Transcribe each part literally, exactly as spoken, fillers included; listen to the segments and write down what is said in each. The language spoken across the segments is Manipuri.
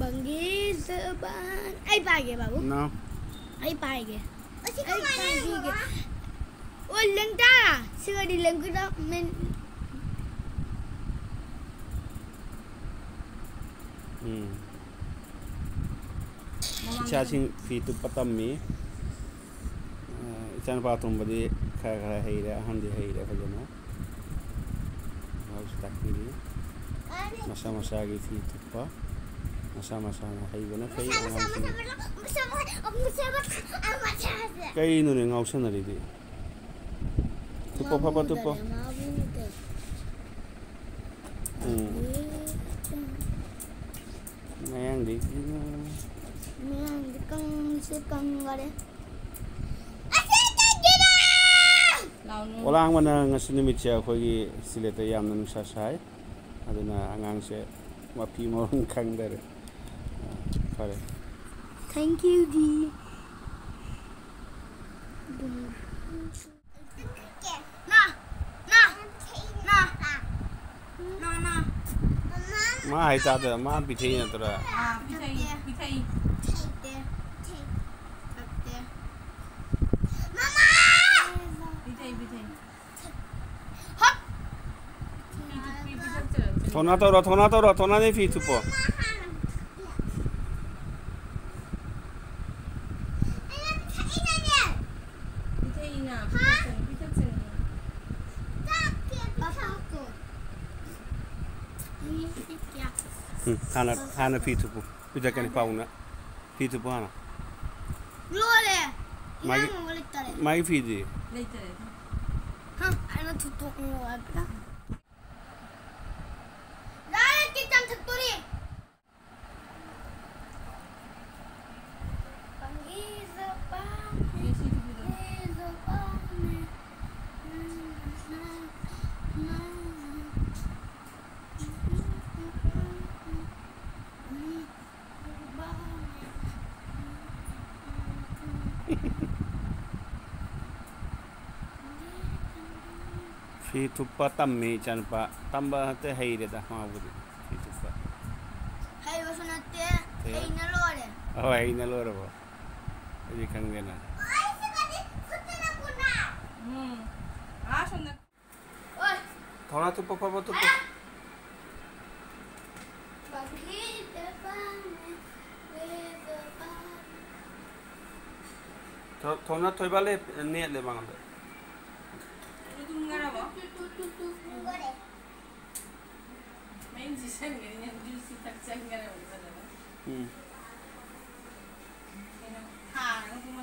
ꯄꯪꯒꯤ ꯖꯕꯥꯟ꯫ ꯑꯩ ꯄꯥꯏꯒꯦ, ꯕꯥꯕꯨ꯫ No. ꯑꯩ ꯄꯥꯏꯒꯦ꯫ ꯑꯁꯤ ꯑꯩ ꯀꯃꯥꯏꯅ ꯄꯥꯏꯒꯦ꯫ ꯌꯦꯡꯕ? ꯑꯣ, ꯂꯦꯡꯇꯥ꯫ ꯁꯤꯒꯗꯤ ꯂꯦꯡꯒꯗ ꯃꯦꯟ-, ꯎꯝ꯫ ꯃꯃꯥꯡꯗ ꯏꯆꯥꯁꯤꯡ ꯐꯤ ꯇꯨꯞꯄ ꯇꯝꯃꯤ꯫ ꯑ, ꯏꯆꯥꯅꯨꯄꯥ ꯑꯇꯣꯝꯕꯗꯤ ꯈꯔ ꯈꯔ ꯍꯩꯔꯦ, ꯑꯍꯟꯗꯤ ꯍꯩꯔꯦ ꯐꯖꯅ꯫ ꯃꯥꯕꯨꯁꯨ ꯇꯥꯛꯄꯤꯔꯤ꯫ ꯃꯁꯥ ꯃꯁꯥꯒꯤ ꯐꯤ ꯊꯨꯞꯄ, ꯃꯁꯥ ꯃꯁꯥꯅ ꯍꯩꯕꯅ ꯐꯩ꯫ ꯃꯁꯥ ꯃꯁꯥ ꯑꯉꯥꯡꯁꯤꯡ ꯃꯁꯥ ꯃꯁꯥ ꯃꯁꯥ ꯃꯁꯥ ꯃꯁꯥ ꯃꯁꯥ ꯃꯁꯥ꯫ ꯀꯩꯅꯣꯅꯦ ꯉꯥꯎꯁꯟꯅꯔꯤꯗꯤ? ꯊꯨꯞꯄꯣ, ꯐꯕ ꯊꯨꯞꯄꯣ꯫ ꯃꯥꯕꯨ ꯎꯗꯔꯦ, ꯃꯥꯕꯨ ꯎꯗꯔꯦ꯫ ꯎꯝ꯫ ꯃꯌꯥꯡꯗꯤ ꯃꯌꯥꯡꯗꯤ ꯀꯪꯁꯨ ꯀꯪꯒꯔꯦ꯫ ꯑꯁꯤ ꯀꯩꯒꯤꯅꯣ? ꯂꯥꯎꯅꯨ꯫ ꯑꯣꯂꯥꯡꯕꯅ ꯉꯁꯤ ꯅꯨꯃꯤꯠꯁꯦ ꯑꯩꯈꯣꯏꯒꯤ ꯁꯤꯂꯦꯠꯇ ꯌꯥꯝꯅ ꯅꯨꯡꯁꯥ ꯁꯥꯏ꯫ ꯑꯗꯨꯅ ꯑꯉꯥꯡꯁꯦ ꯃꯐꯤ ꯃꯔꯣꯟ ꯈꯪꯗꯔꯦ꯫ ꯑ, ꯐꯔꯦ꯫ Thank you, ꯗꯤ꯫ ꯅ, ꯅ, ꯅ, ꯅ, ꯅ꯫ ꯃꯥ ꯍꯥꯏ ꯇꯥꯗ, ꯃꯥ ꯄꯤꯊꯛꯏ ꯅꯠꯇ꯭ꯔꯥ? ꯑꯥ, ꯄꯤꯊꯛꯏ, ꯄꯤꯊꯛꯏ꯫ ꯊꯛꯇꯦ꯫ ꯊꯛꯇꯦ꯫ ꯃꯃꯥ! ꯄꯤꯊꯛꯏ, ꯄꯤꯊꯛꯏ꯫ ꯍꯠ! ꯄꯤꯊꯛ-, ꯄꯤ-, ꯄꯤꯊꯛꯆꯔꯛꯀꯅꯤ꯫ ꯊꯧꯅꯥ ꯇꯧꯔꯣ, ꯊꯧꯅꯥ ꯇꯧꯔꯣ, ꯊꯧꯅꯥꯗꯤ ꯐꯤ ꯊꯨꯞꯄꯣ꯫ ꯄꯤꯊꯛꯏꯅ, ꯄꯤꯊꯛꯆꯅꯤ, ꯄꯤꯊꯛꯆꯅꯤ꯫ ꯎꯝ, ꯍꯥꯟꯅ, ꯍꯥꯟꯅ ꯐꯤ ꯊꯨꯞꯄꯨ꯫ ꯄꯤꯊꯛꯀꯅꯤ ꯄꯥꯎꯅ꯫ ꯐꯤ ꯊꯨꯞꯄꯨ ꯍꯥꯟꯅ꯫ ꯂꯣꯏꯔꯦ꯫ ꯃꯥꯒꯤ, ꯏꯅꯥꯎꯅꯨꯡꯕ ꯂꯩꯇꯔꯦ꯫ ꯃꯥꯒꯤ ꯐꯤꯗꯤ? ꯂꯩꯇꯔꯦ꯫ ꯍꯥ? ꯑꯩꯅ ꯊꯨꯞꯇꯣꯛꯂꯣ ꯍꯥꯏꯕ꯭ꯔꯥ? Direct kitchen ꯊꯛꯇꯣꯔꯤ꯫ ꯐꯤ ꯊꯨꯞꯄ ꯇꯝꯃꯤ ꯏꯆꯥꯅꯨꯄꯥ꯫ ꯇꯝꯕ ꯅꯠꯇꯦ, ꯍꯩꯔꯦꯗ ꯃꯥꯕꯨꯗꯤ ꯐꯤ ꯊꯨꯞꯄ꯫ ꯍꯩꯕꯁꯨ ꯅꯠꯇꯦ, ꯍꯩꯅ ꯂꯣꯏꯔꯦ꯫ ꯑꯍꯣꯏ, ꯍꯩꯅ ꯂꯣꯏꯔꯕꯣ? ꯑꯩꯗꯤ ꯈꯪꯗꯦꯅ꯫ ꯎꯝ꯫ ꯑꯥ, ꯁꯣꯝꯗ꯫ ꯑꯣꯏ꯫ ꯊꯧꯅꯥ ꯊꯨꯞꯄ, ꯐꯕ ꯊꯨꯞꯄ꯫ ꯄꯥꯝꯕꯤꯗ ꯄꯥꯝꯃꯦ, ꯂꯦꯞꯄ ꯄꯥꯝꯃꯦ꯫ ꯊꯣ-, ꯊꯣꯝꯅ ꯊꯣꯏꯕ ꯂꯦꯞ-, ꯅꯦꯠꯂꯦ ꯃꯉꯣꯟꯗ꯫ ꯑꯗꯨ ꯇꯨꯝꯈ꯭ꯔꯕꯣ? ꯇꯨ, ꯇꯨ, ꯇꯨ, ꯇꯨ, ꯇꯨꯝꯈꯔꯦ꯫ ꯃꯌꯨꯝ ꯆꯤꯁꯟꯒꯅꯤ, ꯅꯪ ꯖꯨꯁꯁꯤ ꯊꯛ ꯆꯪꯈ꯭ꯔꯕ ꯆꯠꯂꯒ꯫ ꯎꯝ꯫ ꯀꯩꯅꯣ, ꯊꯥꯔꯒ ꯄꯨꯡ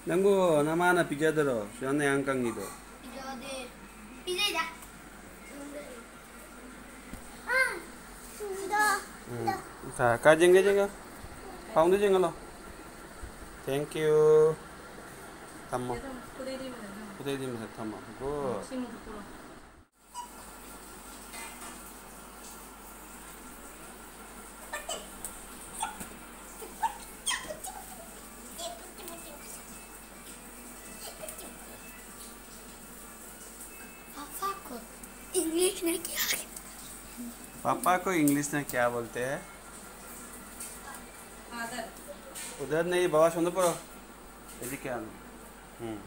ꯅꯪꯕꯨ ꯅꯃꯥꯅ ꯄꯤꯖꯗꯔꯣ? ꯁꯨꯌꯥꯝ ꯅꯌꯥꯡ ꯀꯪꯉꯤꯗꯣ꯫ ꯄꯤꯖꯗꯦ꯫ ꯄꯤꯖꯩꯗ꯫ ꯑꯥ, ꯁꯤꯗ꯫ ꯎꯝ꯫ ꯀꯥꯏ ꯌꯦꯡꯒꯦ, ꯌꯦꯡꯒꯦ? ꯐꯥꯎꯟꯗ ꯌꯦꯡꯍꯜꯂꯣ꯫ Thank you꯫ ꯊꯝꯃꯣ꯫ ꯈꯨꯗꯩꯗꯤ ꯃꯊꯛ ꯊꯝꯃꯣ꯫ ꯈꯨꯗꯩꯗꯤ ꯃꯊꯛ ꯊꯝꯃꯣ꯫ Good꯫ ꯁꯤ ꯃꯊꯛ ꯄꯨꯔꯣ꯫ पापा को इंग्लिश में क्या? पापा को इंग्लिश में क्या बोलते हैं? फादर। उधर नहीं बाबा, सुन पढ़ो। ये क्या? हम्म।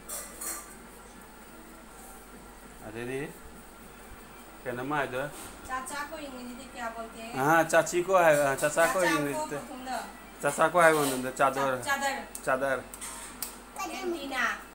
अरे रे, क्या नाम है इधर? चाचा को इंग्लिश में क्या बोलते हैं? हाँ, चाची को है, हाँ, चाचा को चाचा इंग्लिश को में। चा-, चाचा को है वो अंदर, चादर। चा-, चादर। चादर। एंटीना।